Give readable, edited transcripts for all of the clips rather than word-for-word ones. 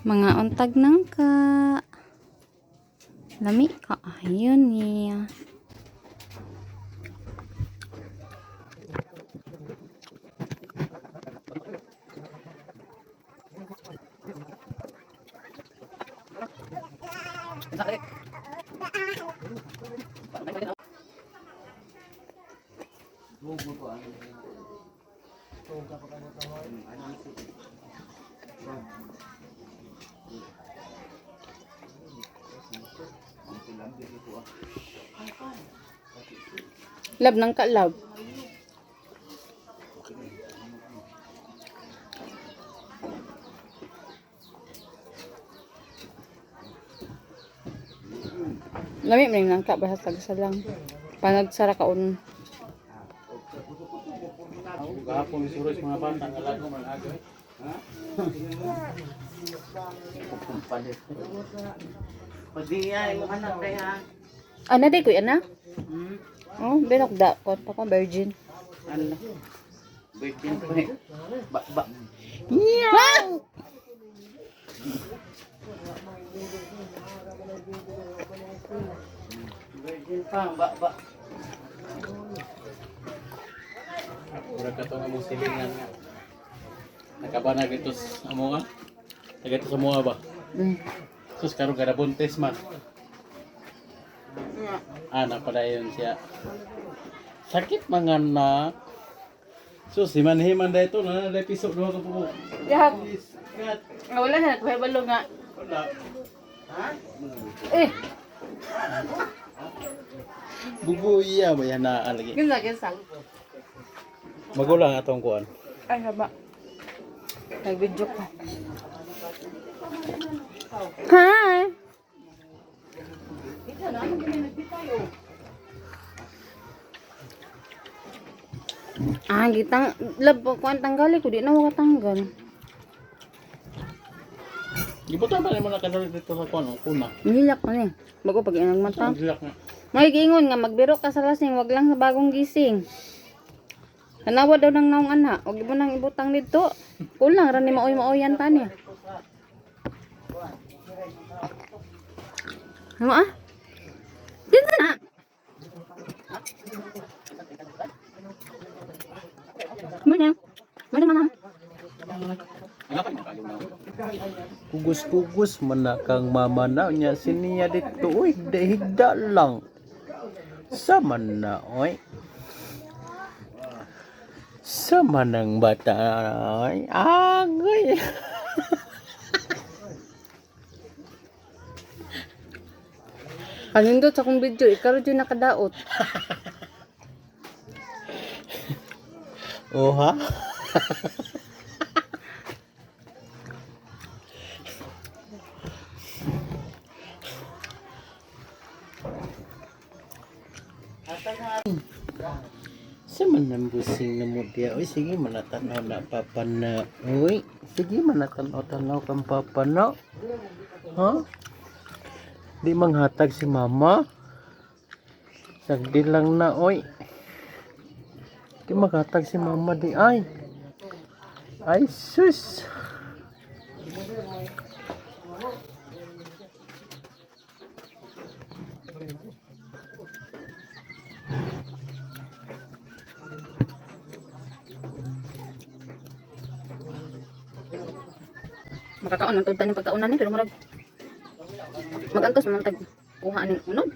Mga untag nangka. Lami ka. Ayun niya. Love nangka, love. Lami man yung nangka basta tagsa lang. Panagsara kaon. Gahapon isuros mga bata nga lago man aga. Pagdiya mo anak kay ha. Ana day kuy ana. Hmm. Oh, binok da ko pa ko virgin. Ano? Virgin ko eh. Ba ba. Meow. Virgin pa ba ba. Mura ka to nga mong silingan nga. Nakabanag ito sa amo nga. Taga ito sa mua ba? Sus karon kada buntis man. Ana pala yun siya. Sakit mga anak. Sus, himan-himan da ito. Na na piso duha ka po. Yahag. Kat. Wala na nagpahibalo nga. Wala. Eh, Bubuya ba yan na lagi. kinsa kinsa. Magulang atong kuan. Ay haba. Nag-video ka. Hi. Ah, gitang lab ko ang tanggali ko di na ko tanggal. Gibutan pa nimo na kanol dito sa kuan, oh, kuna. Nihilak man eh. Bago pag inag mata. Ang nga. May giingon nga magbiro ka sa lasing, wag lang sa bagong gising. Tanawa daw ng naong ana, wag mo nang ibutang dito. Kulang ra ni maoy-maoyan tani. Ano ah? Kinsa na? Muna. Muna mama. Kugus-kugus man na kang mama na nya siniya dito oy, dahigda lang. Sama na oy. Sama ng bata ay agay. Kanindot sa akong video, ikaw ra jud nakadaot. Oh ha? Sa man ang busing na mo diya. Uy, sige, manatanaw na papa na. Uy, sige, manatanaw-tanaw kang papa na. Ha? Di manghatag si mama. Sagdi lang na, oy. Di maghatag si mama di ay. Ay, sus. Makakaon ang tugtan ng pagkaunan ni pero murag magantos man tag kuha ning unod.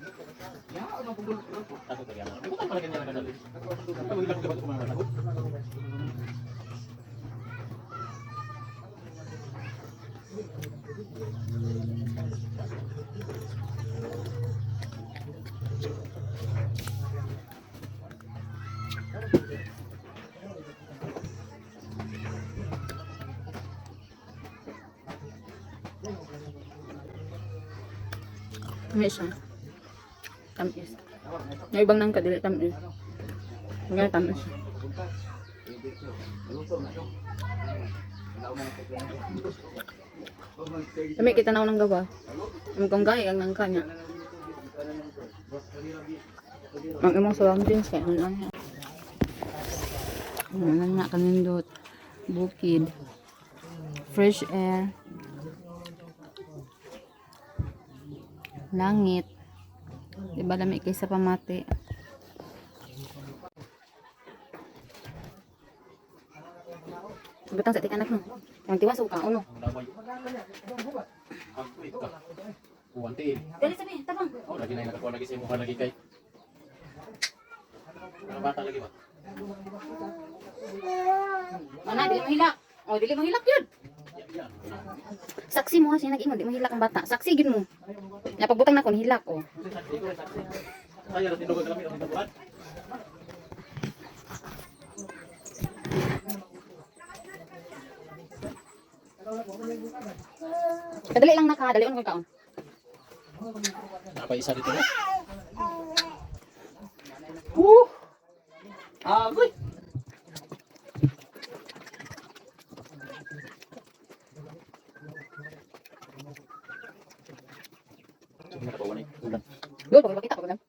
May siya. Tamis. Yung ibang nang kadili tamis. Nga tamis. Kami kita na ng gawa. Ang kong gay ang nangka niya. Ang imong surroundings kay ano niya. Ano na nga kanindot. Bukid. Fresh air. Langit. Diba lami kaysa pamati. Butang sa atik anak no. Ang tiwas ka uno. Ang laway. Ang ka. Uwan tiil. Dali sabi, tabang. Oh, lagi na nakakuha lagi sa imuha lagi kay. Ano bata lagi ba? Ana, dili mo hilak. Oh, dili mo hilak yun. Saksi mo ha, siya nag-ingon, di mo hilak ang bata. Saksi gid mo. Napagbutang na kon hilak oh. Ay, ara tinuod kami ang tinuod. Kadali lang naka, dali on kaon. Napay isa dito. Woo! Agoy. Ulan. Gol, pagpakita ko lang.